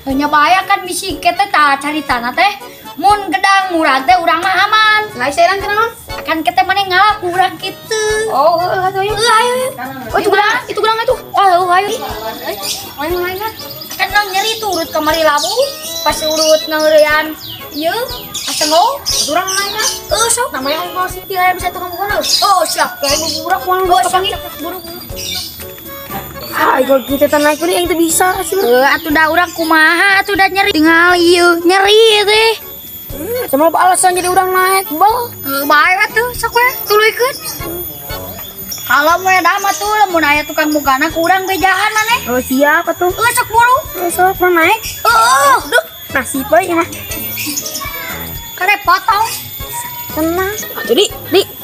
Nya bahaya kan bisi kita tah caritana teh. Mun gedang murag teh urang mah aman. Lain serang kunaon? Akan kita maneh ngalah ku urang kitu. Oh, heuh atuh ayo. Heuh ayo. Oh, itu gedang, itu gedang itu. Oh, ayo. Lain-lain lah. Kan nang nyeri turut kamari labu, pas urut ngeurean ieu asengo, urang lain lah. Heuh sok namanya ongkos sih aya bisa tukang bukan. Oh, siap. Kayak burak moal oh, siap. Buru-buru. Ah, kalau kita naik ini yang teu bisa sih. Heuh, atuh da urang kumaha atuh da nyeri tinggal ieu nyeri teh. Sama apa alasan jadi urang naik bal? Heuh, bae atuh sok we tuluykeun. Kalau mau ada mah tuh lamun aya tukang bugana ku urang bejaan maneh. Oh, siap atuh. Heuh, sok buru. Heuh, sok urang naik. Heuh, duh, nasib we mah. Kare potong. Tenang. Atuh di,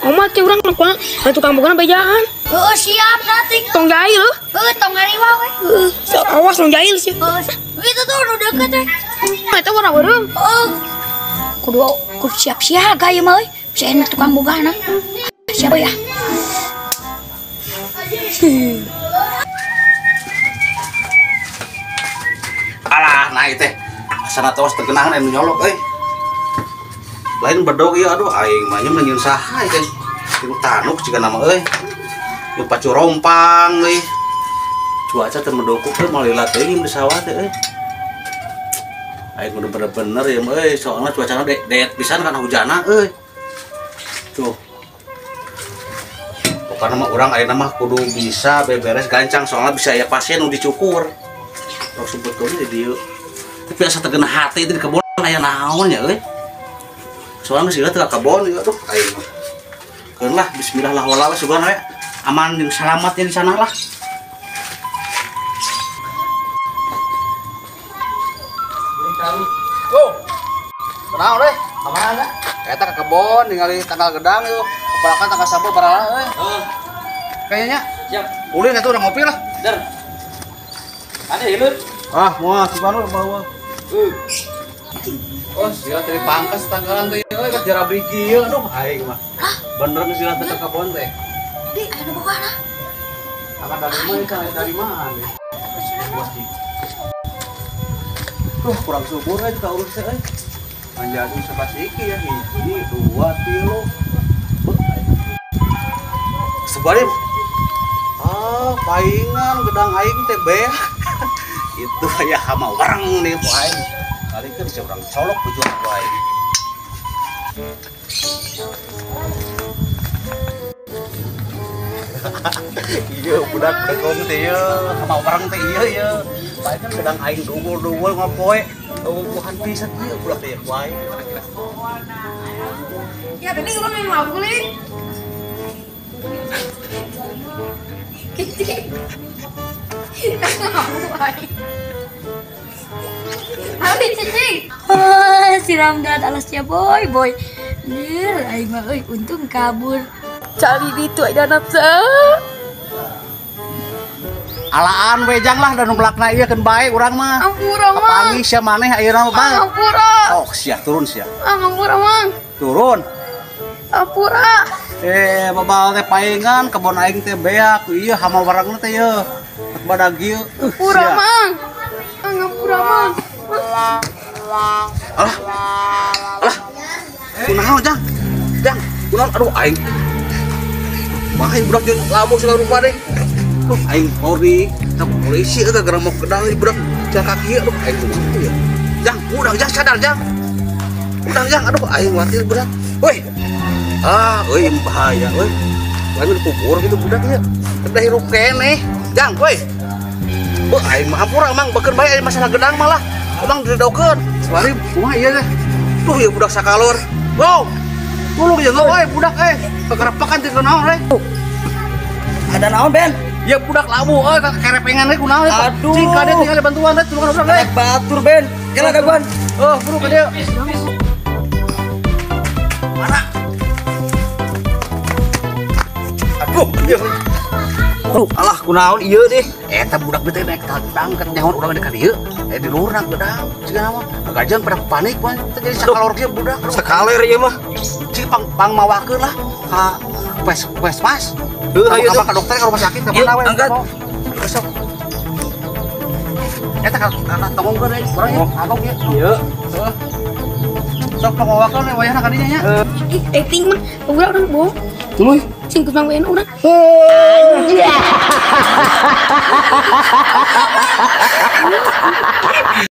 omat teh urang mah tukang bugana bejaan. Heuh, siap nanti. Tong jahil heuh. Heuh, tong ngariwa we. Heuh, sok awas tong jahil sih. Heuh, itu tuh nu deukeut teh. Eta warna beureum. Heuh. Kudu kudu siap siaga ieu mah euy. Bisa enak tukang bugana. Siapa ya? Alah, naik teh. Asana tos tergenahan anu nyolok euy. Lain bedog ieu aduh aing mah nya nyeun saha teh. Tilu tanuk jiga nama euy. Lu pacu rompang euy. Cuaca teu mendukung euy moal lila teuing di sawah teh euy. Aing kudu bener-bener ya euy, soalna cuacana deet pisan kana hujana euy. Tuh. Pokokna mah urang ayeuna mah kudu bisa beberes gancang soalna bisa aya pasien nu dicukur. Rok sebetulnya di dieu. Tapi asa teu geunah hati itu di kebon aya naon ya euy. Soalna geus teu ka kebon ieu aduh aing mah. Keun lah bismillah lah wala sugan we. Aman jeung salamatnya di sana lah. Oh. Kunaon euy? Ka mana? Eta ka kebon ningali tanggal gedang yeuh. Kepalakan tanggal sabu parala euy. Heeh. Kayaknya siap. Ulin atuh urang ngopi lah. Der. Ane hileut. Ah, moal subhanallah bawa. Heuh. Oh, sia teh pangkas tanggalan teh euy ka jarabiki ieu aduh aing mah. Bener geus sila teh ka kebon teh. Di aya nu bogana. Angkat dari mana? Dari mana? Tuh kurang subur aja ka urus teh euy. Manjadu sabasiki ya hiji, 2, 3. Sebarim. Ah, paingan gedang aing teh beak. Itu aya hama warang nih ku aing. Kali teh bisa urang colok bujuan ku aing. Ieu budak degong teh ieu, hama warang teh ieu ieu. Paingan gedang aing dugul-dugul ngopoe. Eueuhan pisan ieu budak teh ku aing. Ya tadi urang main mabuk lin. Oh, si Ramdan alasnya boy boy. Lir, aing mah euy untung kabur. Cari itu ada nafsa. Alaan wejang lah dan belakna ieu keun bae urang mah. Ampura mang. Kapanggih sia maneh ayeuna mah bang. Ampura. Oh, sia turun sia. Ampura mang. Turun. Ampura. Eh, babal teh paingan kebon aing teh beak ieu hama warangna teh ieu. Badag ieu. Ampura mang. Ampura mang. Alah. Alah. Kunaon jang? Jang, kunaon aduh aing. Bahaya budak jeung lamun segala rupa deh. Duh aing polri, tah polisi eta gara mau gedang budak jalan kaki aduh aing kumaha ya. Jang, udah jang sadar jang. Udah jang, aduh aing watir budak. Woi. Ah, euy bahaya euy. Aing dikubur gitu budak ieu. Teh hirup keneh. Jang, woi. Beuh aing mah hampura mang beker bae aya masalah gedang malah. Emang didokeun. Sewari kumaha ieu teh? Duh ieu budak sakalor. Wow. Tulung ya euy budak euy. Kekerepekan teh kunaon euy. Ada naon, Ben? Ya budak labu euy kerepengan euy kunaon. Aduh. Cing kade tinggal bantuan teh tulungan budak euy. Batur, Ben. Kela daguan. Oh, buru ka dieu. Mana? Aduh, ieu. Aduh, alah kunaon ieu deh. Eta budak teh naik tangkat nyaho urang di ka dieu. Eh di luhurna gedang siga naon. Gajang pada panik mah teh jadi sakalor kieu budak. Sakaler ieu mah. Cing pang mawakeun lah ka puskesmas. Heuh, ayo ka dokter ka rumah sakit ka mana we. Angkat. Besok. Eta ka Kana tongongkeun euy, urang ya, kagok ieu. Ieu. Heeh. Sok pangawakeun we wayahna ka dinya nya. Ih, acting mah budak urang bohong. Tuluy. Sing Mang Ben urang. Anjir.